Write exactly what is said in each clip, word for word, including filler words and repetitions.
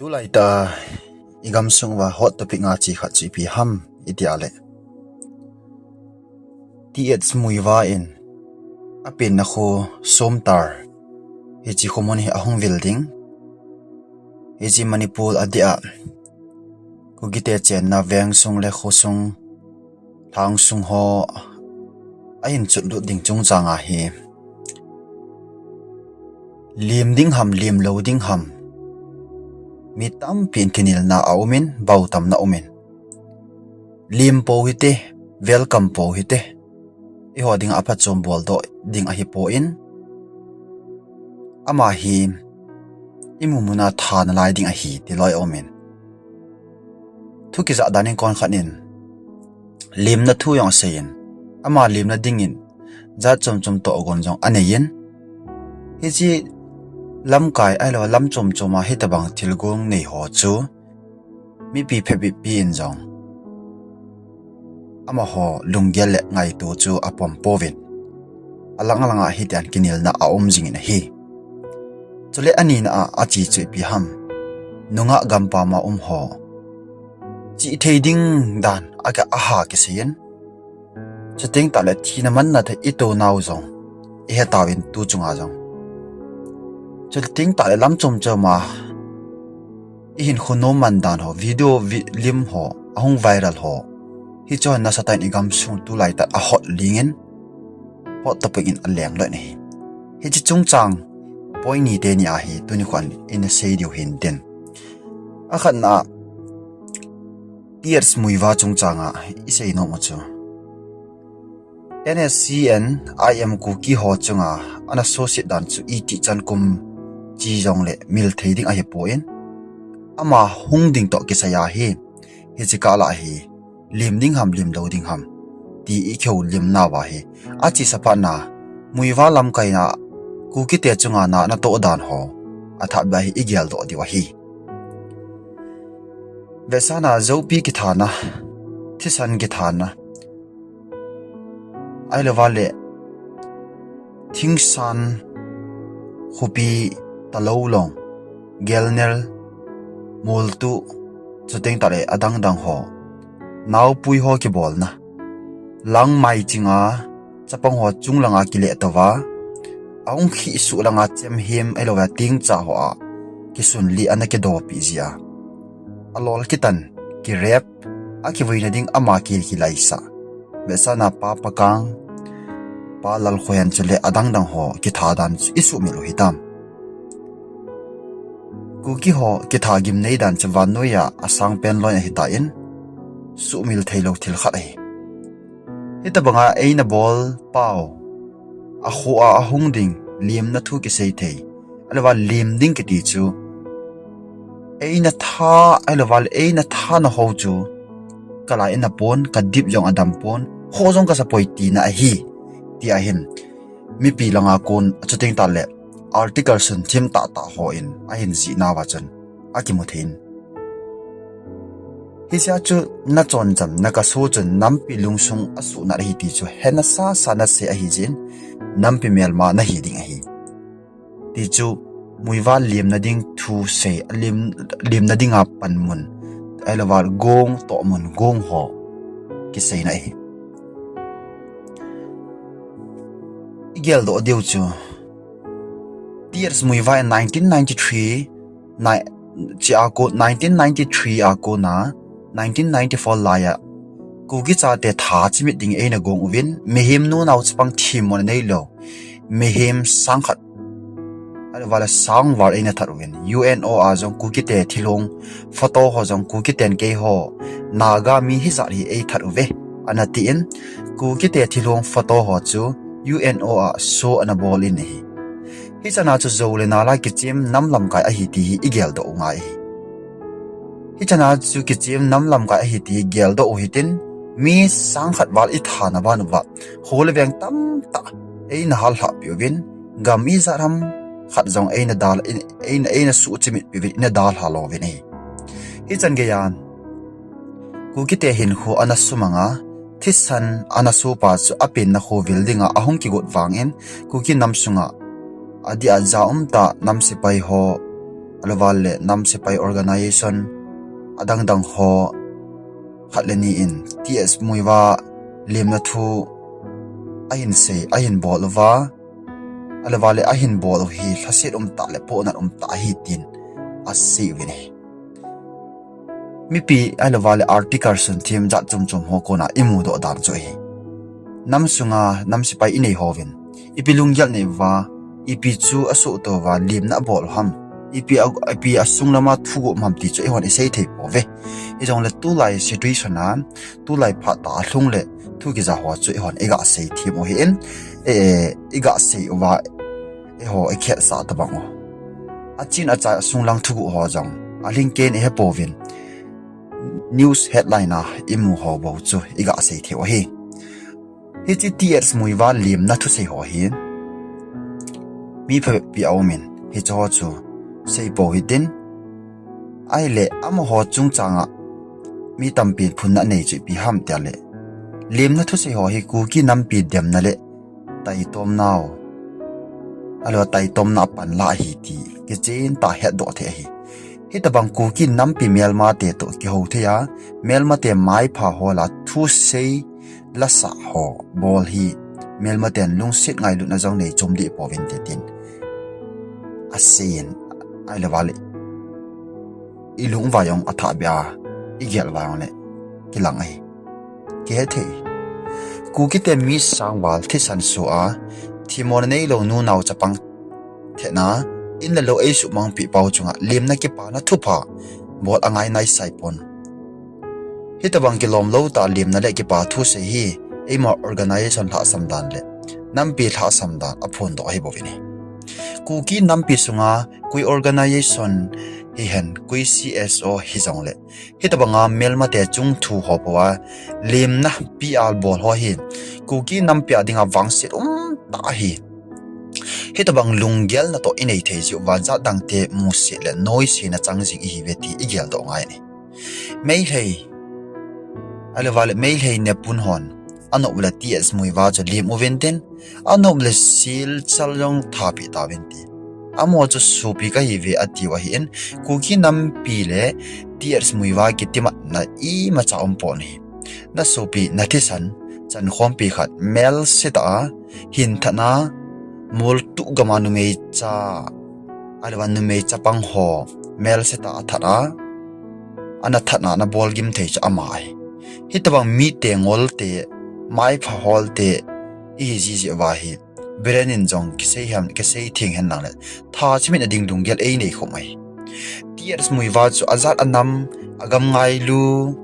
Tulai ta i gamsung uva hot topic nga chi khat chu ipi ham iti a le, T H Muivah in apenna kho Somtar, hiche kho mun hi ahung vil ding, hiche Manipur a dia Kukite chenna veng sung le kho sung, lhang sung ho ahin chutlut ding chungchang a hi, lim ding ham, lim lou ding ham, mi tampin kinelna aumin, bautamna umin. Lim pou hite, welcome pou hite. Eiho dinga aphachom boldoh ding ahipon, ama hi imu muna tha nalai ding ahi ti loi aumin. Thu kijah dan in kon khat in limna thu jong aseiyin, ama limna dingin jat chom chom toh gon jong aneiyin. Hiche lamkai ahilou lam chom chom a hitobang thilgon nei ho chu mipi phabep pi in jong amaho lunggel le ngaito chu apom pouvin, alang alang a hitian kinelna aum jingin ahi. Chule anina a achi chu ipi ham, nungah gampam a um ho chihthei ding dan a, aha kiseiyin. Chuteng tahle thina manna thei itou nau jong ihet tauvin tu chunga jong. Chuteng tahle lam chom chom a ihinkho nom man dan ho, video, lim ho ahung viral ho, hicheho nasatah in i gamsung tulai tah a hot lingin, hot topic in aleng loi in ahi. Hiche chungchang point ni teni ahi tuni kho in ina sei diu hintin. Akhatna a, T H Muivah chungchang a isei nom u chu, N S C N I M Kuki ho chunga ana suhset dan chu itih chan kum chi jongle mil thei ding ahipon, ama hung ding toh kisai ahi. Hiche kah lah hi lim ding ham, lim lou ding ham ti ikihoulimna uva hi, achesa phatna Muivah lamkaina Kukite chunga na natoh dan ho athahbeh a hi igeldoh diu ahi. Vetsahna Joupi kithana, thisan kithana, ahilouva le Thingsan, Khupi, Talou long, Gelnel, Moltu, chuteng tahle adang dang ho, naopui ho kibolna, Langmai chinga chapang ho chung langa kilehtouva, ahung khihsuh langa chemhem ahilouva tengcha ho a kisunlih ana kidopeh jia, alol kitan, kirep, akivuina ding ama ki, kilaisah, vetsahna Pa Pakang, Pa Lalkhohen chule adang dang ho kitha dan chu isuhmil u hitam. Kuki ho kitha gimnei dan chu vannoiya asangpen loi ahitan, suhmil theilou thil khat ahi. Hitobanga eina bol pau, akhoa ahung ding limna thu kisei thei, ahilouva lim ding kiti chu eina tha, ahilouva le eina thana ho chu kalai in apon, kadip jong adam pon, kho jong kasapoi tina ahi, ti ahin mipi langa kon, achuteng tahle article sun thim tahtah hon ahin jih nauva chun akimu thei in. Hichea chu nachoncham, nakaso chun nampi lungsung asuhnat ahi ti chu hena sasa nasei ahijeh in, nampi melma nahi ding ahi. Ti chu Muivah limna ding thu sei, lim, limna dinga panmun, ahilouva gong tohmun, gong ho kiseina ahi. Igeldoh diu chu, T H Muivah in nineteen ninety-three, nai-, chi a kon, nineteen ninety-three a kona nineteen ninety-four laiya Kuki chate tha chimit ding eina gong uvin, mihem nunao chapang themmona neilou, mihem sangkhat, ahilouva le sangval eina that uvin, U N O a jong Kukite thilong photo ho jong Kukiten keiho Naga mi hijat hi eithat uve, ana tin, Kukite thilong photo ho chu U N O a show ana bol in ahi. Hichana chu jou le nal a kichem nam lamkai ahi ti hi igeldoh u ngai ahi. Hichana chu kichem nam lamkai ahi ti geldoh u hitin, mi sangkhat val ithana ban uva, kho le veng tamtah eina hallhah peh uvin, gam ijat ham khat jong eina dal, eina, eina suhchimit peh uvin, eina dalha louvin ahi. Hichan geiya Kukite hinkho ana sumanga, thisan ana sopa chu apenna kho vil dinga ahung kigot vangin, Kuki nam sunga adeh a ja umtah nam sepai ho ahilouleh nam sepai organization adangdang ho khat le ni in T S Muivah lemna thu ahin sei, ahin bol uva, ahilouleh ahin bol u hi lhaset umtah le pohnat umtah ahi tin asei uvin ahi. Mipi ahilouleh article sun them jat chom chom ho kona imudoh dan chu ahi. Nam sunga nam sepai inei hovin ipi lunggel nei uva, ipi chu asoh tou uva lemna abol u ham, ipi a, ipi asung lama thu gum ham ti chu eihon isei thei pouve. Hijongle tulai situation a, tulai phat a alhung le thu kija ho chu eihon iga sei them u ahin, e, iga sei uva, eiho ikhetsah tabang u, achin achai asung lang thuguh ho jong alhingkei in ihepouvin, news headline a imu ho bou chu iga sei thei u ahi. Hiche T S Muivah lemna thusei ho hi mi phabep pi aumin, hiche ho chu seipou hitin, ahile amaho chungchanga mi tampin phunna anei chu ipi ham tile, lemna thusei ho hi Kuki nampi demna le taitomnau, ahilouleh taitomna apanla ahi ti kichen tah hetdoh thei ahi. Hitobang Kuki nampi melmate toh kihou thei a, melmate maipha hola thusei lasah ho bol hi melmaten lungset ngailutna jong nei chom deh pouvinte tin aseiyin, ahilouleh ilung uva jong athahbeh a, igel uva jongle kilang ahi. Kihethei, Kukite mi sangval thisan soh a, themmo neilou nu nao chapang thetna, in le lou eisuhmangpeh pau chunga lemna kipana thupha bol angai naisaipon. Hitobang kilomlou tah lemna le kipa thusei hi eima organization lhahsam dan le nampi lhahsam dan aphondoh ahibouvin ahi. Kuki nampi sunga koi organization hihen, koi C S O hijongle, hitobanga melmate chungthu ho bou a lemna P R bol ho hi Kuki nampi a dinga vangset umtah ahi. Hitobang lunggel natoh inei thei jeh uva jatdangte musit le noisena chang jing ihiuve ti igeldoh ngai ahi. Meitei, ahilouleh Meitei nepun hon anop le T S Muivah chu lem uvintin, anop le Silchar jong thapeh tauvinte. Amaho chu sopi kahiuve atiu ahin, Kuki nampi le T S Muivah kitimatna imacha umpon ahi. Nasopi, nathisan, chankhompi khat melsetah a hinthatna, moltuh gama numeicha, ahilouleh numei chapang ho melsetah a that a, ana thatna ana bolgim thei chu ama ahi. Hitobang mite ngolte, maipha holte ihi jeh uva hi Biren in jong kisei hen, kisei theng hen lang le, tha chimit na ding lunggel einei khom ahi. T S Muivah chu ajat anam, agam ngailu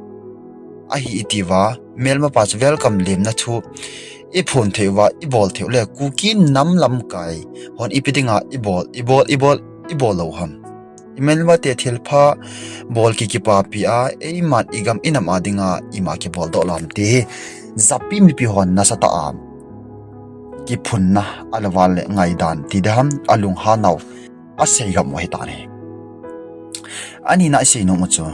ahi itiuva, melmapa chu welcome lemna thu iphon thei uva, ibol thei u le, Kuki nam lamkai hon ipi dinga ibol, ibol, ibol, ibol lou ham? Imelmate thilpha bol kikipapi a, eiman igam inam a dinga ima kiboldoh lam ti hi japi mipi hon nasatah a kiphunna, ahilouleh ngaidan ti diham, alunghan nau asei gam u ahitan ahi. Anina isei nom u chu,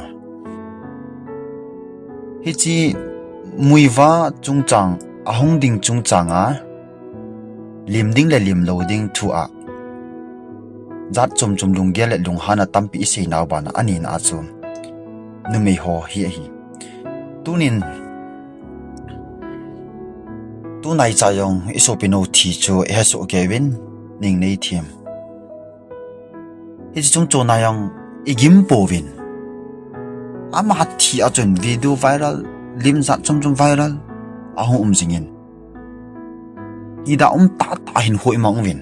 hiche Muivah chungchang, ahung ding chungchanga lem ding le lem lou ding thu a jat chom chom lunggel le lunghana tampi iseinau bana anina a chu numei ho hi ahi. Tunin, tunaicha jong isopinu thi chu ihesoh kei uvin, Nengneithem. Hiche chung chona jong igim pouvin. Ama thi a chun video viral, lim jat chom chom viral ahung um jingin, kidang um tahtah hinkho imang uvin.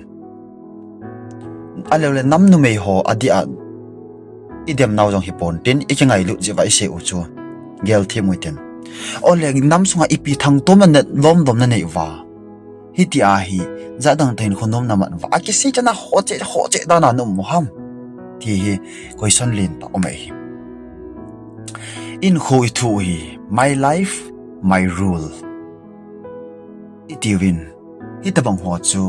Ahilouleh nam numei ho adeh a idemnau jong hipontin, ikingailut jeh uva isei u chu gelthem u hitin. Ole nam sunga ipi thangtomna, lomdomna nei uva, hitia hi jatdang tah in hinkho nomna man uva, akisei chana hoche, hoche dana na um u ham ti hi question lentah um ahi. Hinkho ithoh u hi my life, my rule itiuvin, hitobang ho chu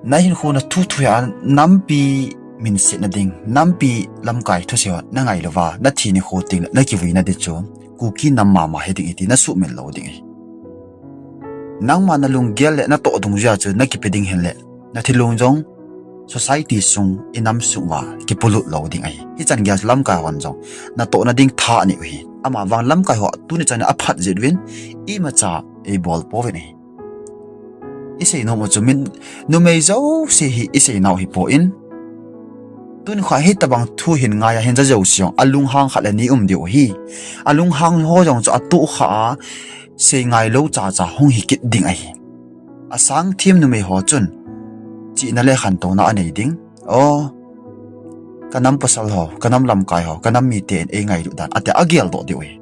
nahinkho nathu thu hi a nampi minsetna ding, nampi lamkai thusei ho nangai louva nathi nikho tengle nakivuina ding chu Kuki nam mama hiding ahi ti nasuhmil lou ding ahi. Nangma nalunggel le natoh dungjuia chu nakipe ding hinle, nathilong jong society sung, i nam sung uva kipolut lou ding ahi. Hichan geiya chu lamkai hon jong natohna ding tha anei u ahi. Amavang lamkai ho tuni chan a phat jeh uvin imacha eibol pouvin ahi. Isei nom u chu min, numei jouse hi isei nau hipon, tuni kho hitobang thu hin ngai a hin ja jouse jong alunghang khat le ni um diu ahi. Alunghang ho jong chu atohkha a sei ngailou chacha hung hi kit ding ahi. Asangthem numei ho chun chihna le khantouna anei ding. O, ka nam pasal ho, ka nam lamkai ho, ka nam miten eingailut dan, ati a ageldoh diu ahi.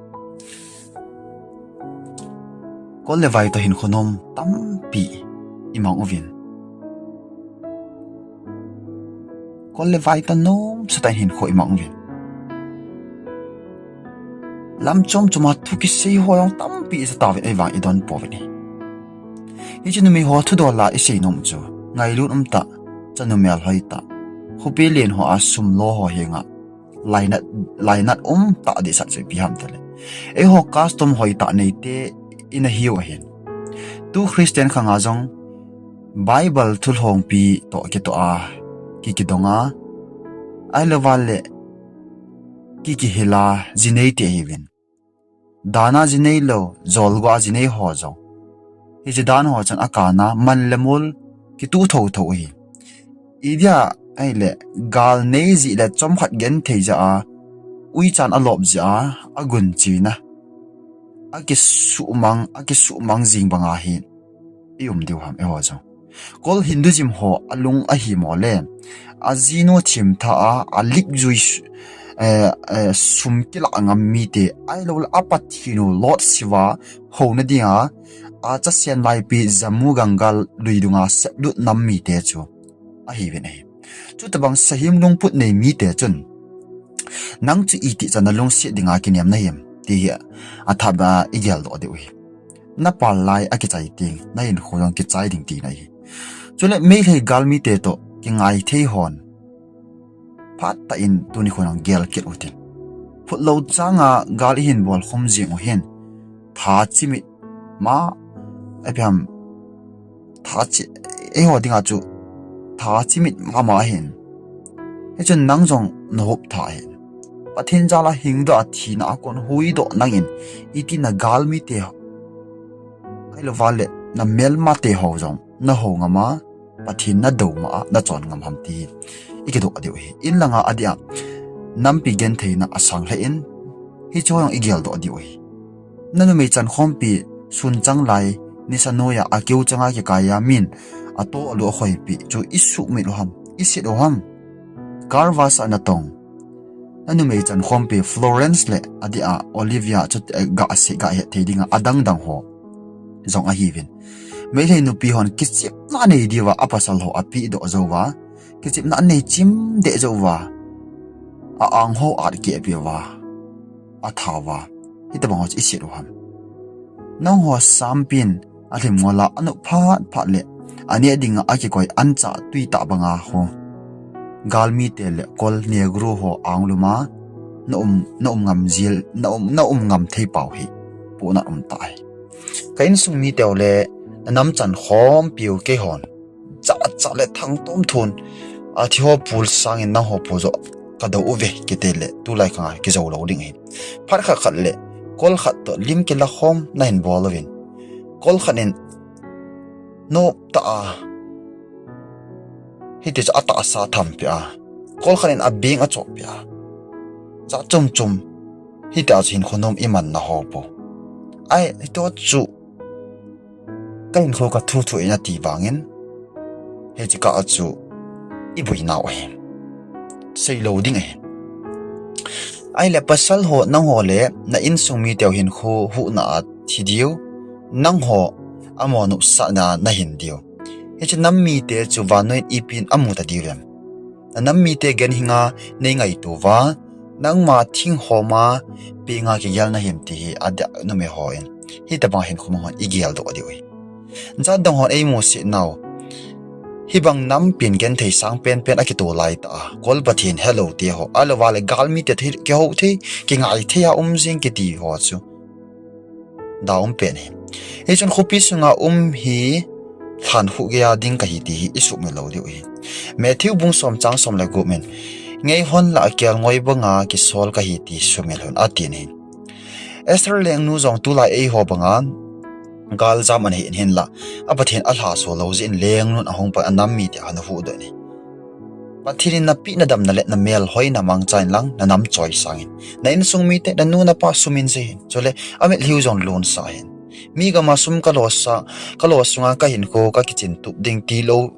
Kol le vai toh hinkho nom tampi imang uvin. Kol le vai toh nomsatah in hinkho imang uvin. Lam chom choma thu kisei ho jong tampi ija tauvin, ahivang idon pouvin ahi. Hiche numei ho thudol a isei nom chu, ngailut umtah, chanu mel hoitah, khopi len ho a sum lo ho henga lainat, lainat umtah dehset chu ipi ham tile, eiho custom hoitah neite ina hiu ahin. Tu Christian khanga jong Bible thulhongpi toh kitoh a, ki kidong a, ahilouva le ki kihil a jinei te ahiuvin. Dan a jinei lou, jolgo a jinei ho jong, hiche dan ho chun akana man le mol kituh thouthou ahi. Idia ahile, gal nei jeh le chomkhat genthei jeh a, uichan alop jeh a, agunchena, akisuhmang, akisuhmang jing banga hi ium diu ham eiho jong. Kol Hinduism ho alung ahimo le, ajinu themtha a, alipjui su-, eh, eh, sum kilah ngam mite, ahiloule a Pathen u Lord Shiva houna dinga achasen laipi Jammu Ganga lui dunga seplut nam mite chu ahiuvin ahi. Chutobang sahem lungput nei mite chun, nang chu itih chan nalungset dinga kinem nahim, ti hi athahbeh a igeldoh diu ahi. Napal lai akichai teng, nahinkho jong kichai ding tina ahi. Chule Meitei galmite toh kingaithei hon phatah in tuni khon jong gel kit utin. Phutlou changa gal ihin bolkhum jing u hin, tha chimit ma, ipi ham, tha chi-, eiho dinga chu tha chimit mama ahin. Hichun nang jong nahop tha ahin. Pathen jal a hingdoh a thina a kon huhdoh nangin, iti nagalmite, ahilouva le namelmate ho jong nahou ngam a, Pathen nadou ma a nachon ngam ham ti ikidoh diu ahi. In langa adeh a nampi gentheina asang lheh in, hiche ho jong igeldoh diu ahi. Nanumei chankhompi sunchang lai, nisa noiya akeu changa kikaiya min atoh alu akhoipeh chu isuhmil u ham, iset u ham. Car vasa natong, nanumei chankhompi Florence le adeh a Olivia chu, eh, gah se, gah het thei dinga adangdang ho jong ahiuvin. Meitei nupi hon kichepna anei diuva apasal ho apehdoh jouva, kichepna anei chim deh jouva, a-ang ho atkeh peh uva, atha uva, hitobang ho chu iset u ham. Nangho sampin alhim ngol a anop phat phat le, aneh dinga akikoi anchah tuitah banga ho, galmite le kol Negro ho anglum a naum, naum ngam jil, naum, naum ngam thei pau hi pohnat umtah ahi. Ka insung mite u le, nanam chankhompi u keihon jachat le thangtom thon, athi ho pul sangin nangho pul joh kadou uve kiti le, tulai khanga kijou lou ding ahi. Phat khat khat le, kol khat toh lim kilakhom nahin bol uvin, kol khat in noptah a, hiti chu atahsa athampeh a, kol khat in abeng achoppeh a, jat chom chom, hitia chu hinkho nom imanna ho bou. Ahi, hitoh chu kahinkho kathuthu in ati vangin, hiche kah a chu iboinau ahi. Seilou ding ahi. Ahile pasal ho, nangho le na insung mite u hinkho huhna a thi diu, nangho amo nopsahna nahin diu, hiche nam mite chu vannoiyin ipin amu ta diu em? Nanam mite ganhinga neingaito uva, nangma thing homa penga kigel nahim ti hi adeh a numei hon hitobang hinkho mang hon igeldoh diu ahi. Jatdang hon eimusit nau, hibang nampin genthei sang penpen akito laitah a, kol Pathen helou te ho, ahilouva le galmite thei, kihou thei, kingai thei a um jing kiti ho chu da um pen ahi. Hichun khopi sunga um hi lhankhuh geiya ding kahi ti hi isumil lou diu ahi. Matthew bung som chang som le gup in, ngeihon lah a kelngoi banga kisol kahi ti sumil un atin ahi. Esther lengnu jong tulai eiho banga galjam ana hi in hinlah, a Pathen alhaso lou jeh in lengnun ahung pan anam mite ahin huhdoh in ahi. Pathen in napeh nadamna le namelhoina mangcha inlang nanam choisang in. Na insung mite, nanu napa sum in jui in. Chule amitlhiu jong lonsah in. Mi gama sum kalo sa, kalo sunga kahinkho kakichin tup ding tilou,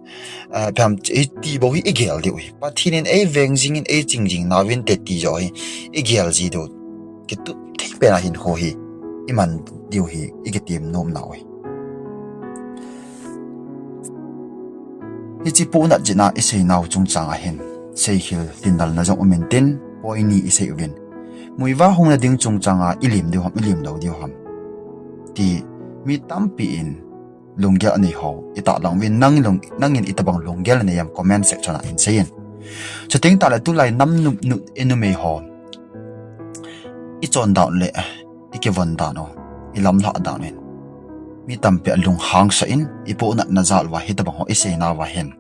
eh, phem, ti bou hi igel diu ahi. Pathen in eiveng jing in eiching jing nauvinte ti joh hi igel ji diu. Kitup thei pena hinkho hi iman diu hi ikitem nom nau ahi. Hiche pohnat jeh a iseinau chungchang a hin seikhel lhinlelna jong um intin, point ni isei uvin. Muivah hungna ding chungchang a ilim diu ham, ilim lou diu ham, ti mi tampi in lunggel anei ho itahlang uvin, nang lung, nangin itobang lunggel anei ham comment section a hin seiyin. Chuteng tahle tulai nam nu, nu, inumei ho ichon dan le ikivon dan u, ilamlhah dan in mi tampi alunghang sah in, ipohnatna jal uva hitobang ho iseinauva hin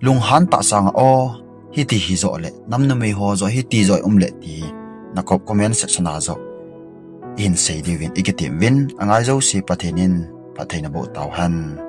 lunghan tah sanga, o, hiti hijoh le, nam numei ho joh hiti joh umle ti hi, na comment section a joh ihin sei diuvin ikitem uvin, angai jouse Pathen in phatthei naboh tauhen.